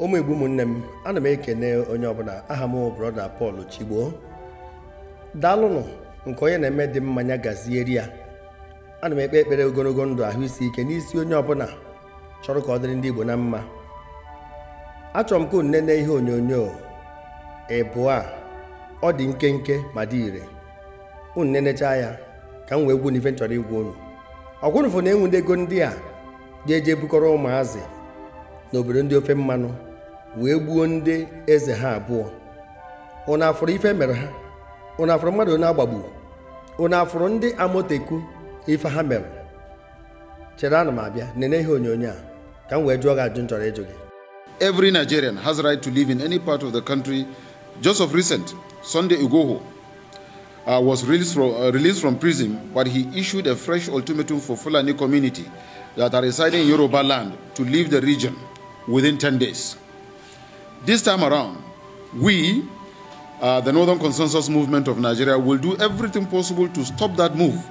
Ụmụ Igbo ụmụnne m, ana m ekene onye ọbụla. Aha m brọda Paul Chigbo. Daalụnụ nke onye na-eme dị mmanya gazieri ya. Ana m ekpe ekpere ogologo ndụ ahụ isi ike n'isi onye ọbụla chọrọ ka ọ dịrị ndị Igbo na mma. Achọrọ m ka unu nene ihe onyonyo ịbụọ ọ dị nkenke ma dị ire. Unu nenecha ya ka m wee gwu n'ife chọrọ igwu unu. Ọkwụnụfụ na-enwude ego ndị a ga-eje bukọrọ ụmụazị n'obodo ndị ofe mmanụ wee gbuo ndị eze ha abụọ. Unu afụrụ ife mere ha? Unu afụrụ mmadụ onye agbagbu? Unu afụrụ ndị amoteku ife ha mere? Chere ana m abịa nene ihe onyonyo a ka m wee jụọ gị ajụ nchọrọ ịjụ gị. Every Nigerian has a right to live in any part of the country. Just of recent, Ndi Igbo was released from prison, but he issued a fresh ultimatum for Fulani community that are residing in Yoruba land to leave the region within 10 days. This time around, we, the Northern Consensus Movement of Nigeria, will do everything possible to stop that move.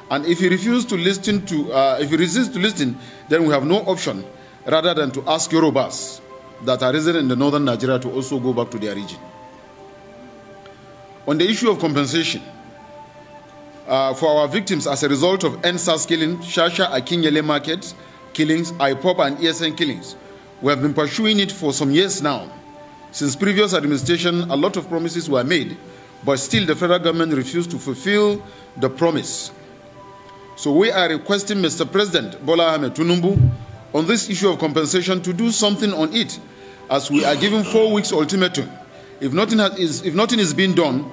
And if he refuses to listen if he resists to listen, then we have no option rather than to ask Yorubas that are resident in the northern Nigeria to also go back to their region. On the issue of compensation for our victims as a result of NSAS killing, Shasha Akinyele market killings, IPOP and ESN killings, we have been pursuing it for some years now. Since previous administration, a lot of promises were made, but still the federal government refused to fulfill the promise. So we are requesting Mr. President Bola Ahmed Tinubu on this issue of compensation to do something on it, as we are given 4 weeks ultimatum. If nothing is being done,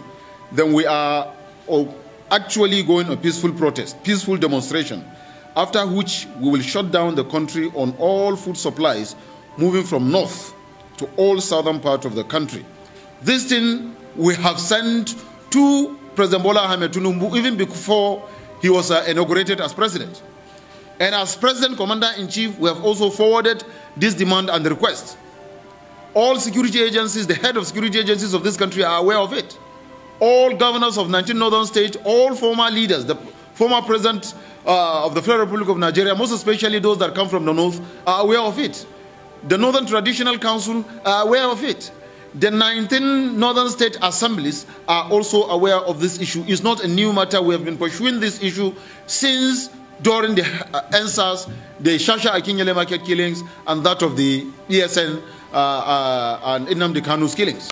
then we are actually going a peaceful protest, peaceful demonstration, after which we will shut down the country on all food supplies moving from north to all southern part of the country. This thing we have sent to President Bola Ahmed Tinubu even before he was inaugurated as president. And as President Commander-in-Chief, we have also forwarded this demand and request. All security agencies, the head of security agencies of this country are aware of it. All governors of 19 northern states, all former leaders, the former president of the Federal Republic of Nigeria, most especially those that come from the north, are aware of it. The Northern Traditional Council are aware of it. The 19 northern state assemblies are also aware of this issue. It's not a new matter. We have been pursuing this issue since during the NSAS, the Shasha Akinyele market killings, and that of the ESN and Nnamdi Kanu's killings.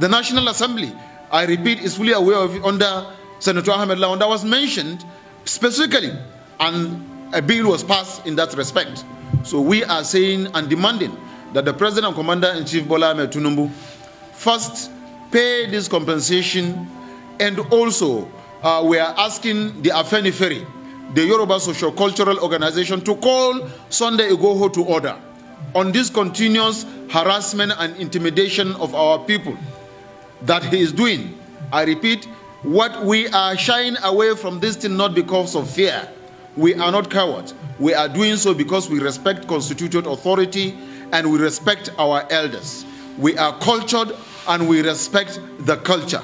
The National Assembly, I repeat, is fully aware of it under Senator Ahmed Lawan. That was mentioned specifically, and a bill was passed in that respect. So we are saying and demanding that the President and Commander-in-Chief Bola Ahmed Tinubu first pay this compensation, and also we are asking the Afenifere, the Yoruba Socio-Cultural Organization, to call Ndi Igbo to order on this continuous harassment and intimidation of our people that he is doing. I repeat, what we are shying away from this thing not because of fear. We are not cowards. We are doing so because we respect constituted authority and we respect our elders. We are cultured and we respect the culture.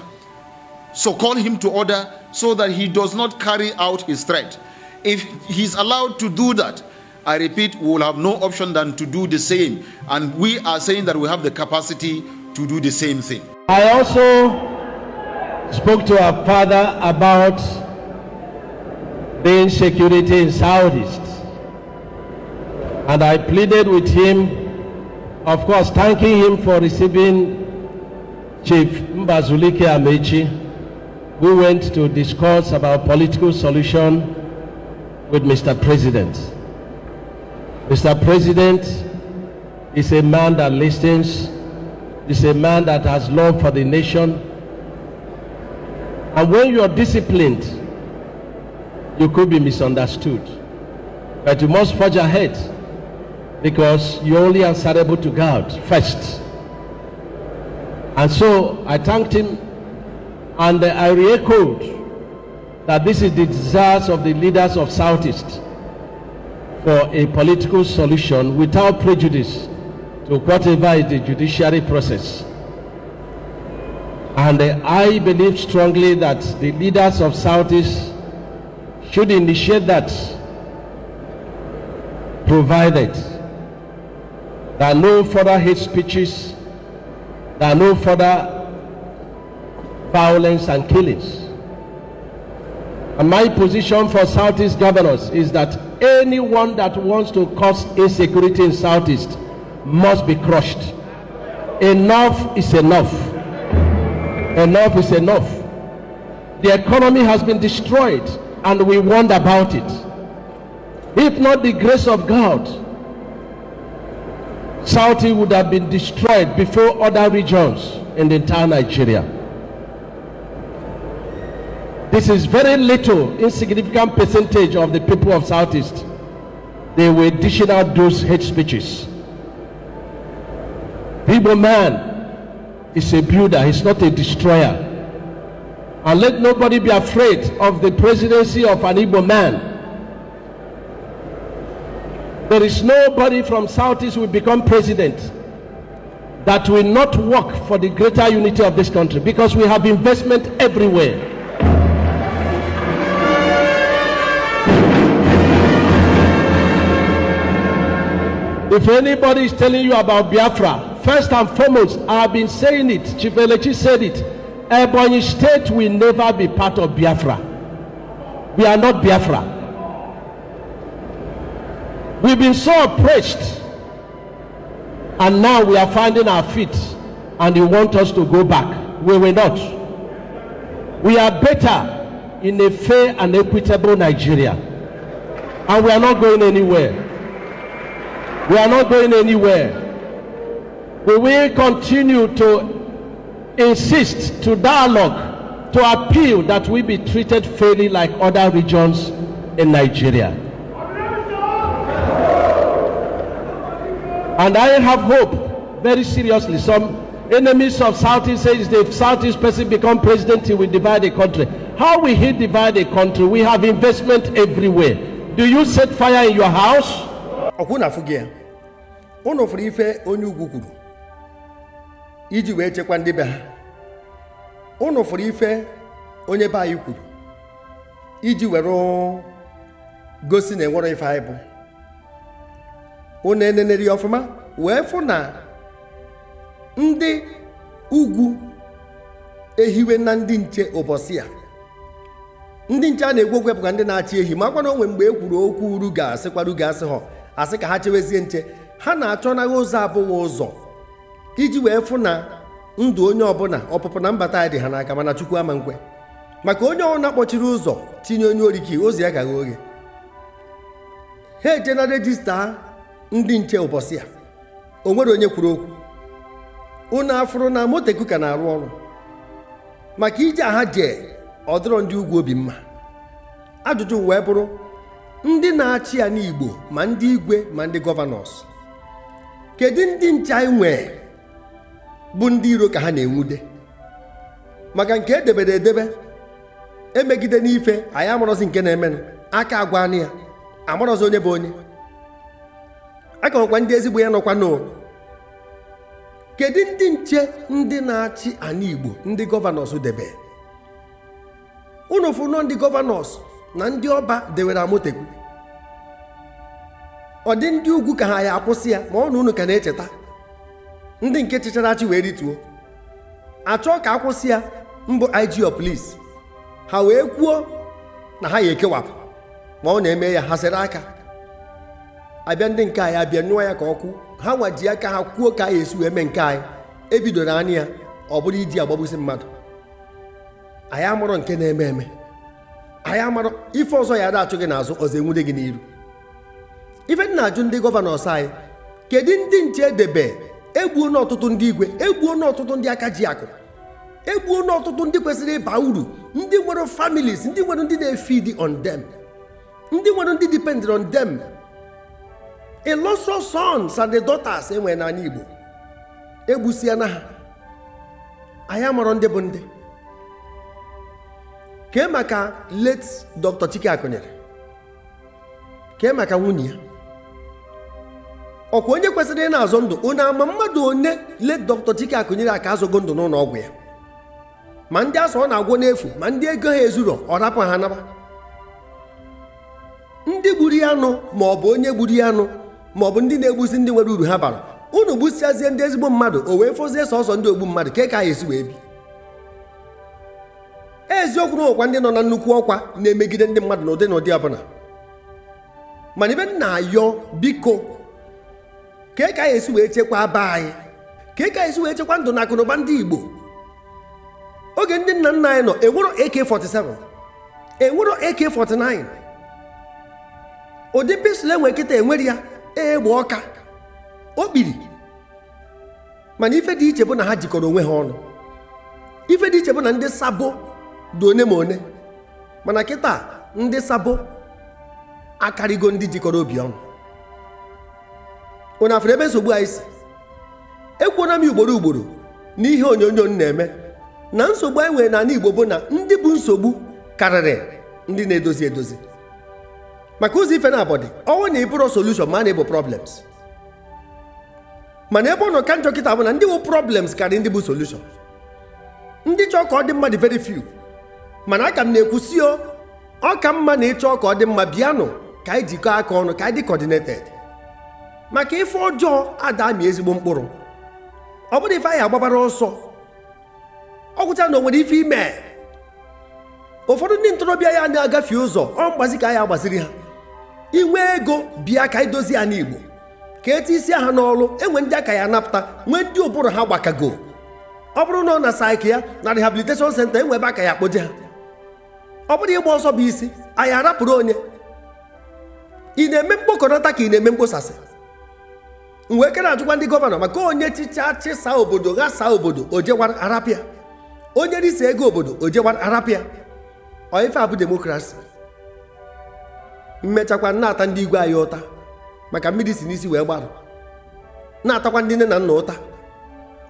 So call him to order so that he does not carry out his threat. If he's allowed to do that, I repeat, we will have no option than to do the same. And we are saying that we have the capacity to do the same thing. I also spoke to our father about the insecurity in Southeast. And I pleaded with him, of course, thanking him for receiving Chief Mbazulike Amechi, who went to discuss about political solution with Mr. President. Mr. President is a man that listens, is a man that has love for the nation. And when you are disciplined, you could be misunderstood. But you must forge ahead because you're only answerable to God first. And so I thanked him, and I re-echoed that this is the desires of the leaders of Southeast for a political solution without prejudice to whatever is the judiciary process. And I believe strongly that the leaders of Southeast should initiate that, provided There are no further hate speeches. There are no further violence and killings. And my position for Southeast governors is that anyone that wants to cause insecurity in Southeast must be crushed. Enough is enough. Enough is enough. The economy has been destroyed and we wonder about it. If not the grace of God, Southeast would have been destroyed before other regions in the entire Nigeria. This is very little, insignificant percentage of the people of Southeast. They were dishing out those hate speeches. The Igbo man is a builder, he's not a destroyer. And let nobody be afraid of the presidency of an Igbo man. There is nobody from Southeast who will become president that will not work for the greater unity of this country, because we have investment everywhere. If anybody is telling you about Biafra, first and foremost, I have been saying it, Chief Elechi said it, Ebonyi State will never be part of Biafra. We are not Biafra. We've been so oppressed, and now we are finding our feet, and you want us to go back. We will not. We are better in a fair and equitable Nigeria, and we are not going anywhere. We are not going anywhere. We will continue to insist, to dialogue, to appeal that we be treated fairly like other regions in Nigeria. And I have hope, very seriously. Some enemies of Southeast say if the Southeast person become president, he will divide the country. How will he divide the country? We have investment everywhere. Do you set fire in your house? Okuna fugia. Ono furu ife onye ugwu kwuru iji wee chekwa ndị be ha. Ono furu ife onye be anyị kwuru iji were gosi na enwere ife anyị bụ. Ono eneneri ọfụma wee fụ na ndị ugwu ehiwe na ndị nche ụbọchị a. Ndị nche a na-egwu okwu bụ ndị na-achị ehi, makwa na onwe mgbe e kwuru okwu uru ga-asịkwa uru ga-asị ha asị ka ha chewezie nche. Ha na-achọ na ụzọ abụghị ụzọ iji wee fụ na ndụ onye ọbụla ọpụpụ na mbata ya dị ha n'aka, mana Chukwu ama nkwe. Maka onye ọbụla kpọchiri ụzọ tinye onye oriki ozi ya gaghị oghe. Ha eje na rejista ndị nche ụbọchị a, o nwere onye kwuru okwu. Unu afụrụ na Moteku ka na-arụ ọrụ maka ije aha jee ọdụrọ ndị ugwu obi mma. Ajụjụ wee bụrụ ndị na-achị ya n'Igbo, ma ndị igwe ma ndị gọvanọs, kedu ndị nche anyị nwee bụ ndị iro ka ha na-enwude? Maka nke edebere edebe emegide n'ife anyị amarọzi nke na-emenụ, aka agwa anụ ya amarọzi onye bụ onye. Aka nwekwa ndị ezigbo ya nọkwa n'ụlọ. Kedu ndị nche ndị na-achị ana Igbo, ndị gọvanọs debe? Unu fụnọ ndị gọvanọs na ndị ọba dewere Moteku. Ọ dị ndị ugwu ka ha ya akwụsị ya, ma unu ka na-echeta ndị nke chịchara achị wee rituo. Achọ ka akwụsị ya mbụ IG of Police, ha wee kwuo na ha ya ekewapụ, ma ọ na-eme ya ha sere aka. Abịa ndị nke anyị abịa nyụọ ya ka ọkụ, ha nwaji aka ha kwuo ka anyị esi wee mee nke anyị, ebidoro anya ya ọ bụrụ iji agbagbusi mmadụ. Anyị amarọ nke na-eme eme, anyị amarọ ife ọzọ ya da-achụ gị n'azụ, ọzọ enwude gị n'iru. Ife na-ajụ ndị gọvanọs anyị, kedu ndị nche edebe? Egbuo n'ọtụtụ ndị igwe, egbuo n'ọtụtụ ndị aka ji akụ, egbuo n'ọtụtụ ndị kwesịrị ịba uru, ndị nwere families, ndị nwere ndị na-efeed on them, ndị nwere ndị depend on them. A lost sons and the daughters enwere n'ala Igbo egbusia na ha. Anyị amarọ ndị bụ ndị. Kee maka late Dr. Chike Akụnyere, kee maka nwunye ya. Ọkwa onye kwesịrị ị na-azọ ndụ, onye ama mmadụ onye late Dr. Chike Akụnyere aka azọgo ndụ n'ụlọ ọgwụ ya, ma ndị asọ ọ na-agwọ n'efu, ma ndị ego ha ezuro ọ rapụ ha naba. Ndị gburu ya anụ, ma ọ bụ onye gburu ya anụ, ma ọ bụ ndị na-egbusi ndị nwere uru ha bara, unu gbusiazie ndị ezigbo mmadụ o wee fozie sọsọ ndị ogbu mmadụ ka ya esi wee bi eziokwu na ọkwa ndị nọ na nnukwu ọkwa na-emegide ndị mmadụ n'ụdị na ụdị ọbụla mana ibe na-ayọ biko ka ya esi wee chekwa be anyị ka ya esi wee chekwa ndụ na akụnụba ndị Igbo oge ndị nna nna anyị nọ enwero AK-47 enwero AK-49 ụdị pisụl enwe kịta enwere ya egbe ọka okpiri mana ife dị iche bụ na ha jikọrọ onwe ha ọnụ ife dị iche bụ na ndị sabo dị one ma one mana kịta ndị sabo akarịgo ndị jikọrọ obi ọnụ ụna afere ebe nsogbu anyị si ekwuona m ugboro n'ihe onyonyo na-eme na nsogbu anyị nwere n'ala Igbo bụ na ndị bụ nsogbu karịrị ndị na-edozi edozi maka ụzọ ife na-abọdị ọnwụ na ịbụrụ solution ma na-ebu problems mana ebe ọ nọ ka njọ kịta bụ na ndị bụ problems karịrị ndị bụ solution ndị chọọ ka ọ dị mma dị very few mana aka m na-ekwusi ọ ka mma na ịchọọ ka ọ dị mma bịanụ ka anyị jikọọ aka ọnụ ka anyị dị coordinated maka ife ọjọọ ada amị ezigbo mkpụrụ ọ bụrụ ife anyị agbabara ọsọ ọ gwụcha na o nwere ife ime ụfọdụ ndị ntorobịa ya na-agafe ụzọ ọ mgbazi ka anyị agbaziri ha inwe ego bịa ka anyị dozie ha n'Igbo ka eti isi ha n'ọrụ enwe ndị aka ya anapụta nwee ndị ụbụrụ ha gbakago ọ bụrụ na ọ na saịkị ya na rehabilitation center enwe ebe aka ya akpoje ha ọ bụrụ ịgba ọsọ bụ isi anyị arapụrụ onye ị na-eme mkpokọnata ka ị na-eme mkposasị wee kere ajụkwa ndị gọvanọ maka onye chicha chịsa obodo ghasa obodo ojewara arapịa onye risa ego obodo ojewara arapịa ife a bụ demokrasi mmechakwa na-ata ndị igwe anyị ụta maka mmiri si n'isi wee gbarụ na-atakwa ndị nne na nna ụta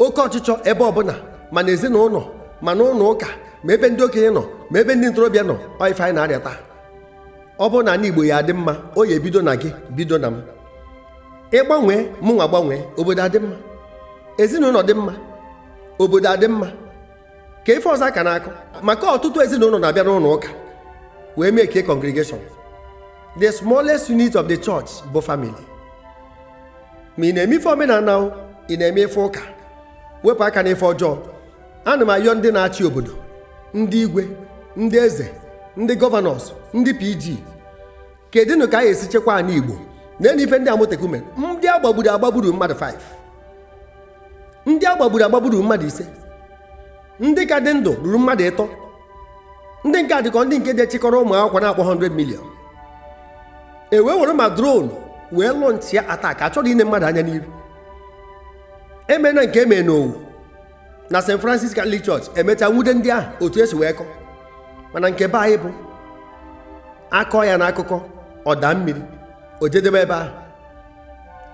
oke ọchịchọ ebe ọbụla ma na ezinụlọ ma na ụlọ ụka ma ebe ndị okenye nọ ma ebe ndị ntorobịa nọ ife anyị na-arịa taa ọ bụrụ na ala Igbo ya adị mma o ya ebido na gị bido na m ịgbanwee mụnwa gbanwee obodo adị mma ezinụlọ dị mma obodo adị mma ka ife ọzọ aka na-akụ maka ọtụtụ ezinụlọ na-abịa n'ụlọ ụka wee make a congregation the smallest unit of the church bụ family ma ị na-eme ife omenala ị na-eme ife ụka wepụ aka n'ife ọjọọ ana m ayọ ndị na-achị obodo ndị igwe ndị eze ndị gọvanọs ndị PG kedụnụ ka a esi chekwa ala Igbo na ife ndị amotekume ndị agbagburu mmadụ 5 ndị agbagburu mmadụ 5 ndị ka dị ndụ ruru mmadụ 3 ndị nke adịkọ ndị nke dị chịkọrọ ụmụ akwụkwọ na-akpọ 100 million wee were ma drone wee lọnchịa atak achọrọ ine mmadụ anya n'iru emena nke eme n'Owu na St. Francis Catholic Church emecha nwude ndị ahụ otu esi wee kọ mana nke be anyị bụ akọ ya n'akụkọ ọda mmiri o jedebe ebe ahụ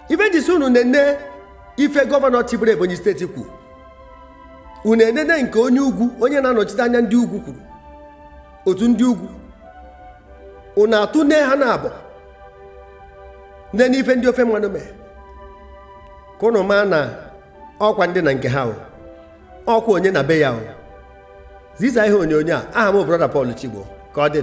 ife jisi unu na-ene ife gọvanọ chịbụrụ Ebonyi steeti kwuru unu enene nke onye ugwu onye na-anọchite anya ndị ugwu kwuru otu ndị ugwu unu atụ ne ha na-abọ nne n'ife ndị ofe mmanụ mee ka unu maa na ọkwa ndị na nke ha ọkwa onye na be ya ziza ihe onyonyo a aha m brọda Paul Chigbo ka ọ dị